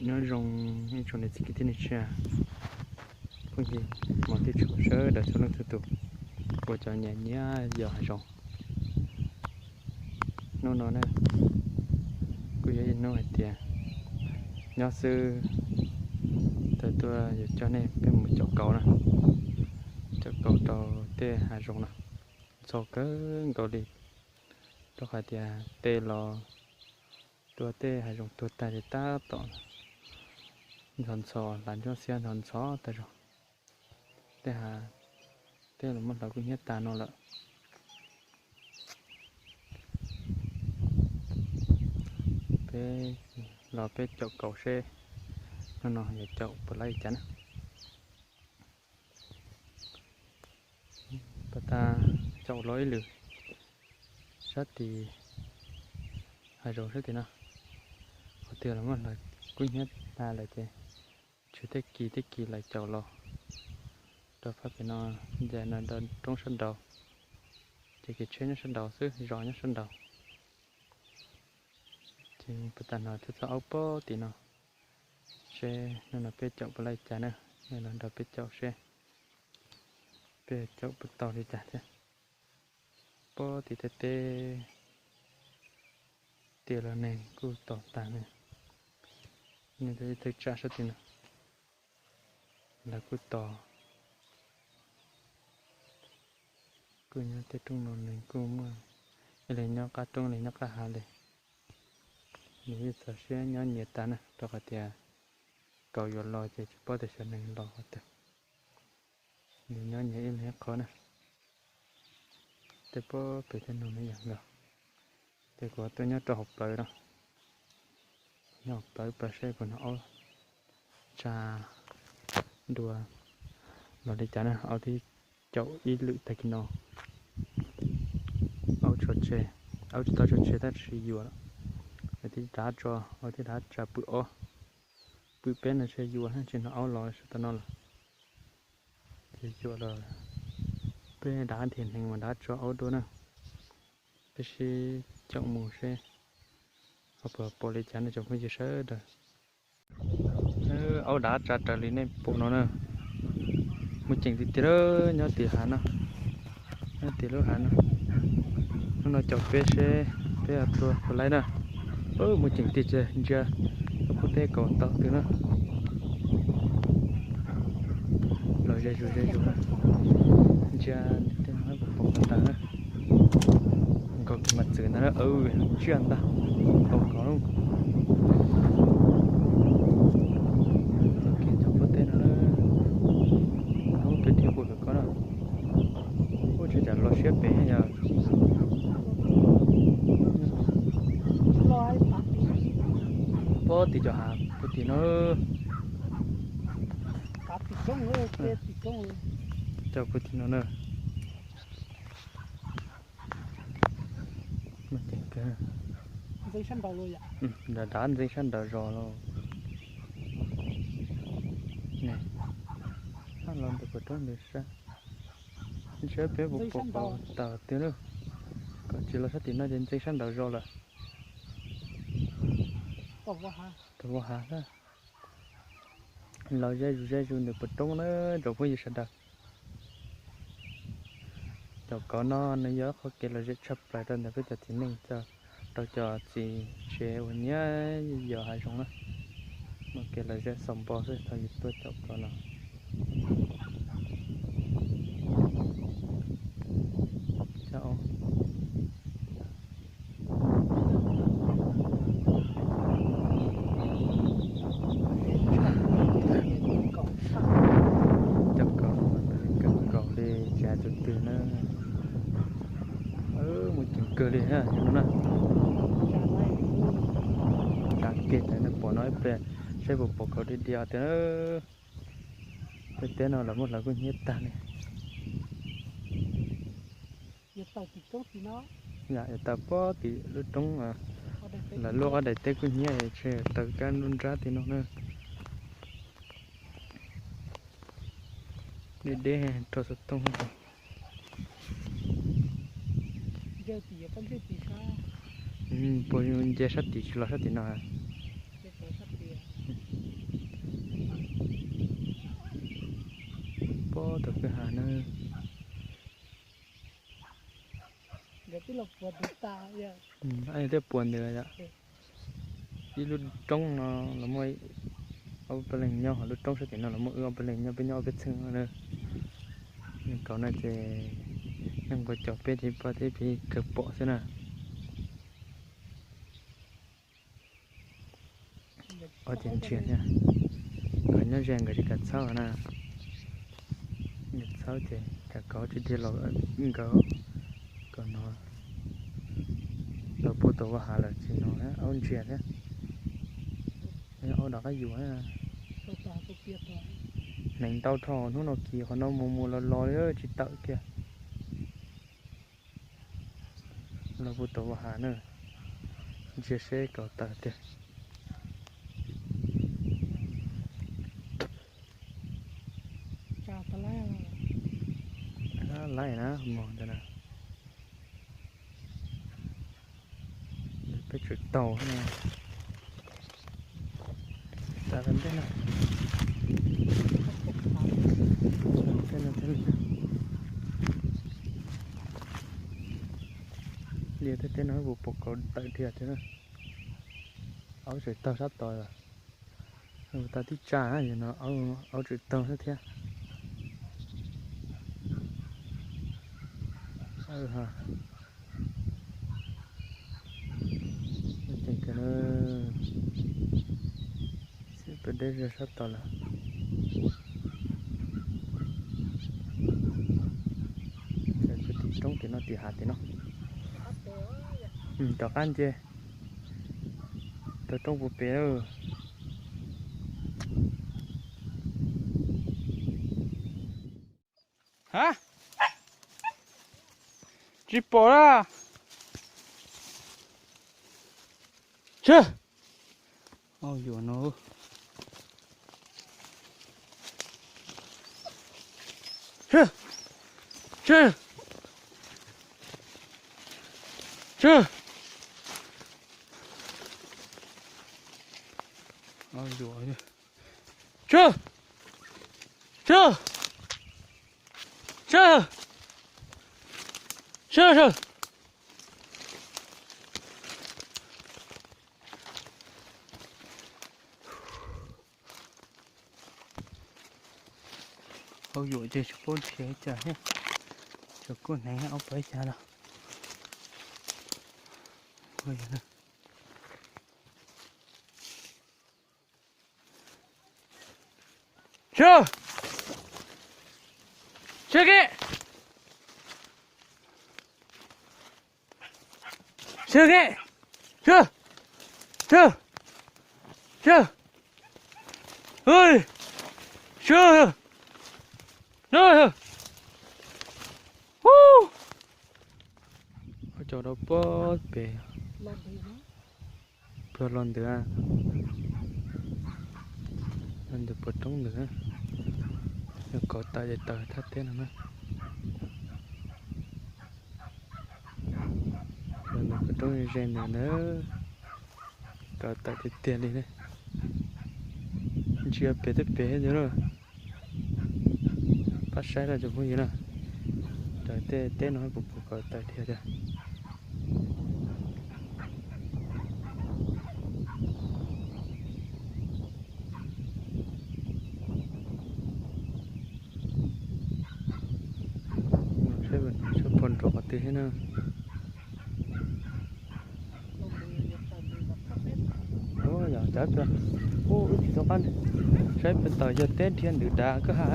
Nyob zoo ib tsoom niam txiv kwv tij neej tsa, phooj ywg hmov thiab tshua sawv daws txhua leej txhua tus uas cov nyiam nyiam yos hav zoov. Hnub no ne, kuj yog ib hnub hais tias nyob xwb, tau tuaj yuav coj nej peb mus caum kauv na, caum kauv rau tej hav zoov na. Ntxhov kawg nkaus li, rau qhov tias tej los tuaj tej hav zoov tuag tag li tab tom ntxhov ntxhov, hlav ntsuab xiab ntxhov ntxhov tag zog. Tej hav, tej los muab hlawv kub hnyiab tag no lawm. Peb los peb caum kauv seb hnub no yuav caum puas laib li cas na. Pas tas caum los ib lwm sab tim hav zoov sab tim no, qhov twg los muab hlawv kub hnyiab tag lawm ces tshuav tej kis tej kis lawv caum los rau fab pem no, ces no rau roob sab nraud, ces kev tsheb nyob sab nraud xwb, zos nyob sab nraud. Ces pas tas no txhob txhob aub pob tim no, seb hnub no peb caum puas laib cas na, nej los nrog peb caum seb peb caum puas tau li cas thiab. Pob tim tej teb tias los neeg kuj tos tag ne, nej ib thaj tsam sab tim no lawv kuj tos. Kuj nyob tej roob no neeg kuj muaj, ib leeg nyob qab roob, ib leeg nyob qab hav li. Nws yeej txaus siab nyob nyias tas na, rau qhov tias kauv yuav los ces tsis paub tias xyov neeg los qhov twg. Nws nyob nyias ib leeg ib qho na. Tej pob pem tej no nws yam nkaus. Ces kuv tuaj nyob rau hauv plawv no, nyob hauv plawv pas seb puas hnov aub tsa dua los li cas na. Aub twb caum ib lwm tag kis no, aub tso tseg, aub tsis tau tso tseg tab sis yuam lawm. Aub twb dav tso, aub twb dav tsa pw ob, pw peb no tseg yuam tsis hnov aub los sab tom no lawm. Ces yuam los peb dav nrhiav neeg mas dav tso aub dua na. Peb sib caum mus seb ho puas pom li cas no tsoom phooj ywg sawv daws. Aub dav tsa raws li nej pom no na. Muaj ceem tiag tiag nyob tim hav no, nyob tim lub hav no. Hnub no caum peb seb peb tua puas laib na. Muaj ceem tiag tiag, ntsia koj pub teb kaus ntau twg na. Los ze zus ze zus na. Ntsia tej no puas pom tas na. Nkaus kis mas txwm ntag na, tsiaj ntag. Nkaus nkaus lub. Nkaus kis cov pub teb no na. Ub, peb dhia pum pem ko na. Ub, tsis tsam los siab pem yog. Pob tim cov hav puag tim no. Cov puag tim no na. Dav dav ntxeev sab nraud zos los. Los ntawm puas roob ntawd sab. Ntshe peb puas pom tawm twg na. Kom tsis los sab tim no ces ntxeev sab nraud zos lawm. Tau ua hav na. Los ze zus ze zus ntawm puas roob na, tsoom phooj ywg sawv daws. Cov kauv no nws yog qhov kev lom zem tshaj plaws rau ntawm peb cov txiv neej, rau cov txiv tsev uas nyiam yos hav zoov na. Muaj kev lom zem xaus npo xwb thaum yus tuaj caum kauv no. Cov kauv, kauv li cas tus twg na. Muaj ceem kawg li na, no na. Tsav kiag tas nej pom no ib pliag seb puas pom kauv dig dias tiag na. Tej teb no lawv muab hlawv kub hnyiab tag li. Yam yuav tawm pob tim lub roob, lawv luaj ob daim teb kub hnyiab tseg tawm kab nruab nrab tim no na. Deb deb rau xov tooj. Puas nce sab tim tsis los sab tim no? Tau kwj ha na. Thiaj puas ntawd yom. Ib lub roob no los muaj ob peb leeg nyob, ho lub roob sab tim no los muaj wb ob peb leeg nyob, peb nyob ob peb txheej na. Neeg kaus no ces neeg nqua cov peb ces pab thiab peb kawg pom xwb na. Ob ces ntsiag thiab. Nkawd nyob ze nkawd tsis kam txhawb na. Nkawd txhawb ces kam kaus tsis dhia los nkawd kaus no. Los puag tom vaj hav lawm tsis no aub ntsiag thiab. Aub rov qab yuav. Hneev ntau dhau hnub no kis qhov no mus mus los los li tsis tawm kiag. Los puag tom vaj hav na, ntsia seb kaus tawm tiag. Laij na mog ntawd na. Peb tsum taug na. Xav ntej no, ntej no thiaj li liaj tej teb no puas pom kaus tawm dhia thiab na. Aub tseem taug sab tod lawm. Tau tib tsa no aub tseem taug xwb thiab. Ceev kawg na. Xib peb deb zog sab tod lawm. Tim roob tim no tim hav tim no. Rov qab nce tau roob puag pem lawm. Ha, tsis pom na. Sib, aub yuam no. Sib, sib, sib, aub yuam. Sib, sib, sib, sib, sib. Aub yuam ces tsis paub nrhiav li cas thiab. Tsuas kuj hneev aub pawg li cas los. Sib, sib kiag. Sib kiag. Sib, sib, sib. Sib, sib, sib. Cov rau puag pem. Puag los ntawd, los ntawd puag roob ntawd. Yog kaus tawm ces tawm thaj teb no na. Los ntawd puag roob ze ntawd na. Kaus tawm tiag tiag li. Ntsia pem tej pem ntawd na. Pab saib los tsoom phooj ywg na, raws tej teb no puas pom kaus tawm dhia tiag. Saib puas nrov qhov twg thiab na. Yog cov pem, ub, wb tsis tau qab saib puas tawm yog teb dhia ntawm dav kwj ha.